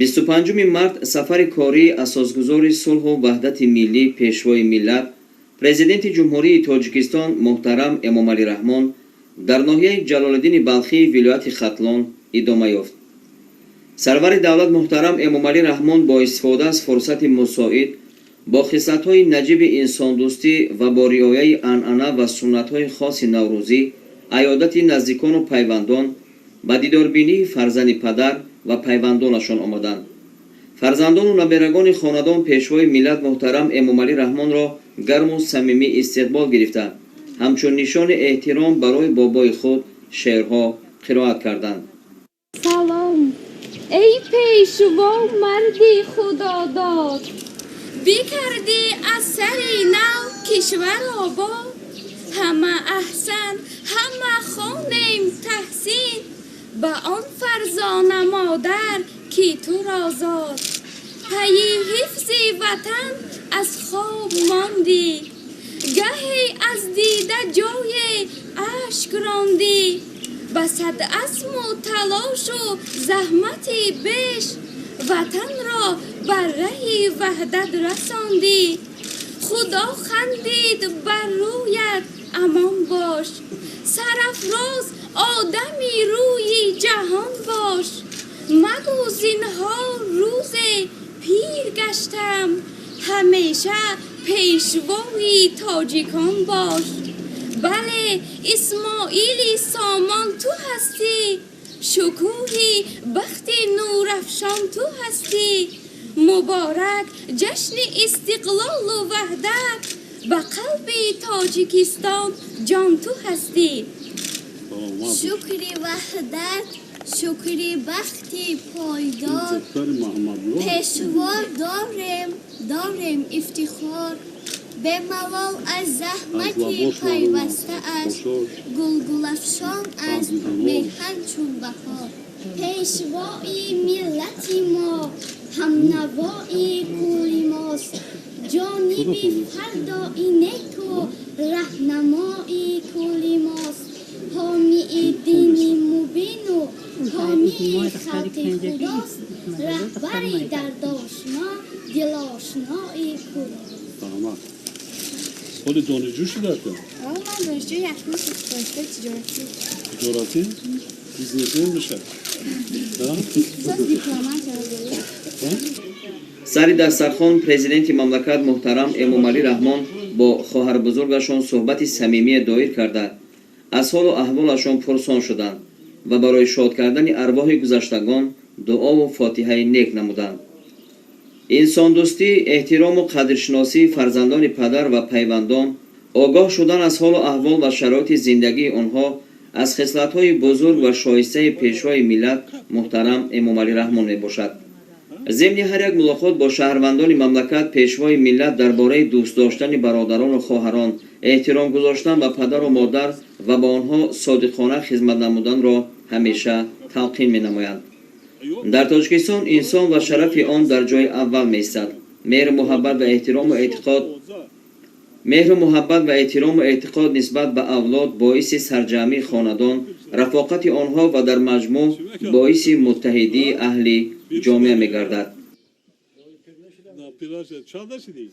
25 март сафари кории асосгузори сулҳу ваҳдати миллӣ, Пешвои миллат, Президенти Ҷумҳурии Тоҷикистон муҳтарам Эмомалӣ Раҳмон дар ноҳияи Ҷалолиддини Балхии вилояти Хатлон идома ёфт. Сарвари давлат муҳтарам Эмомалӣ Раҳмон бо истифода аз фурсати мусоид, бо хислатҳои наҷиби инсондӯстӣ ва бо риояи анъана ва суннатҳои хоси наврӯзӣ, аёдати наздикону пайвандон, ба дидорбинии фарзанди падар ва пайвандонашон омаданд. Фарзандону наберагони хонадон Пешвои миллат муҳтарам Эмомалӣ Раҳмонро гарму самимӣ истиқбол гирифта, ҳамчун нишони эҳтиром барои бобои худ шеърҳо қироат карданд. Салом, эй Пешво, марди худодод, бикардӣ аз сари нав кишвар обод. Ҳама аҳсан, ҳама хонем таҳсин ба он фарзона модар, ки туро зод. Пайи ҳифзи ватан аз хоб мондӣ, гаҳе аз дида ҷое ашк рондӣ. Ба сад азму талошу заҳмати беш ватанро бар раҳи ваҳдат расондӣ. Худо хандид бар рӯят, амон бош, сарафроз одами рӯи ҷаҳон бош. Магӯ зинҳор рӯзе пир гаштам, ҳамеша пешвои тоҷикон бош. Бале, Исмоили Сомон ту ҳастӣ, шукӯҳи бахти нурафшон ту ҳастӣ. Муборак ҷашни истиқлолу ваҳдат, ба қалби Тоҷикистон ҷон ту ҳастӣ. Шукри ваҳдат, шукри бахти пойдор, Пешво дорем, дорем ифтихор. Бемалол аз заҳмати пайвастааш, гулгулафшон аст меҳан чун баҳор. Пешвои миллати мо ҳамнавои кули мост, ҷониби фардои неку раҳнамои кули мост. Ҳомии дини мубину ҳомии халқи худост, раҳбари дардошно, дилошнои кул. Ҳоли донишҷӯ шудааст? Ман донишҷӯи якум донишгоҳи тиҷоратӣ. Тиҷоратӣ, бизнесмен мешавад? Дипломат. Сари дастархон Президенти мамлакат муҳтарам Эмомалӣ Раҳмон бо хоҳарбузургашон суҳбати самимие доир карда, аз ҳолу аҳволашон пурсон шуданд ва барои шод кардани арвоҳи гузаштагон дуову фотиҳаи нек намуданд. Инсондӯстӣ, эҳтирому қадршиносии фарзандони падар ва пайвандон, огоҳ шудан аз ҳолу аҳвол ва шароити зиндагии онҳо аз хислатҳои бузург ва шоистаи Пешвои миллат муҳтарам Эмомалӣ Раҳмон мебошад. Зимни ҳар як мулоқот бо шаҳрвандони мамлакат Пешвои миллат дар бораи дӯст доштани бародарону хоҳарон, эҳтиром гузоштан ба падару модар ва ба онҳо содиқона хизмат намуданро ҳамеша талқин менамоянд. Дар Тоҷикистон инсон ва шарафи он дар ҷои аввал меистад. Меҳру муҳаббат ва эҳтирому эътиқод нисбат ба авлод боиси сарҷамъии хонадон, рафоқати онҳо ва дар маҷмӯъ боиси муттаҳидии аҳли ҷомеа мегардад. Чанда шидӣ?